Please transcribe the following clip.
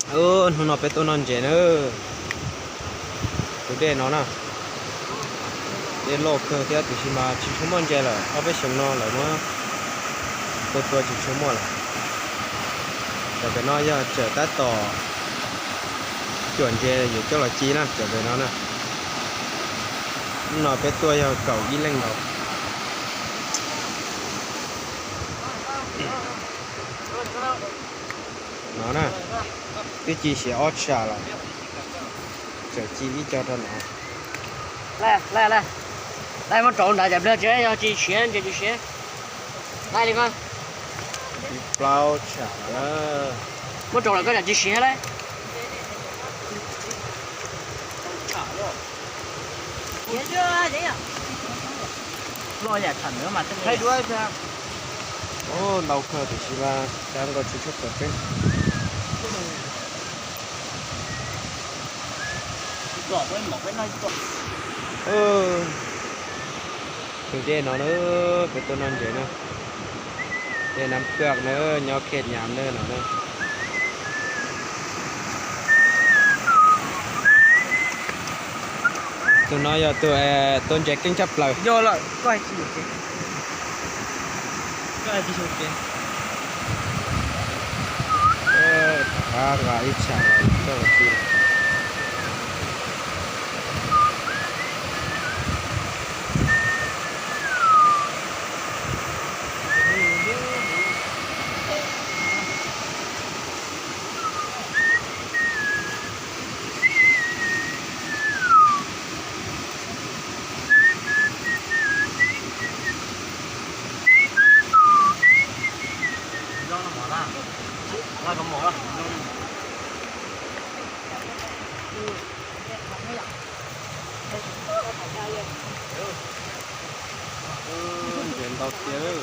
Hnub no peb tuaj noj ntses na. Tus dej no na, dej loj kawg thiab tiam sis mas tsis tshua muaj ntses lawm, ob peb xyoos no lawv muab tua tua tsis tshua muaj lawm. Cov pem no yog tseem tab tom cuam ntses yuav coj los ci na, cov pem no na. Hnub no peb tuaj yog kaum ib leej nkaus. No na, twb ci siav ob tsham lawm, tseem ci ib co rau no. Laj, laj, laj, muab rau nrad, cov nplog tsis yog ci siav, ntses ci siav. Laj li ko. Plaub tsham lawm. Muab rau lawm koj tseem ci siav lawm. Ntau kawg tiam sis mas cab nkaus tsis tshua pom tseeb. Tus dej no na, peb tuaj noj ntses na. Dej Nab Pwj na, nyob Khej Nyas na no na. Tus no yog tus tua ntses keej tshaj plaws. Yog lawm, koj hais tsis yuam kev. Koj hais tsis yuam kev. Rov qab nqa ib tsham los coj los ci lawm. Ntses ntau tiag.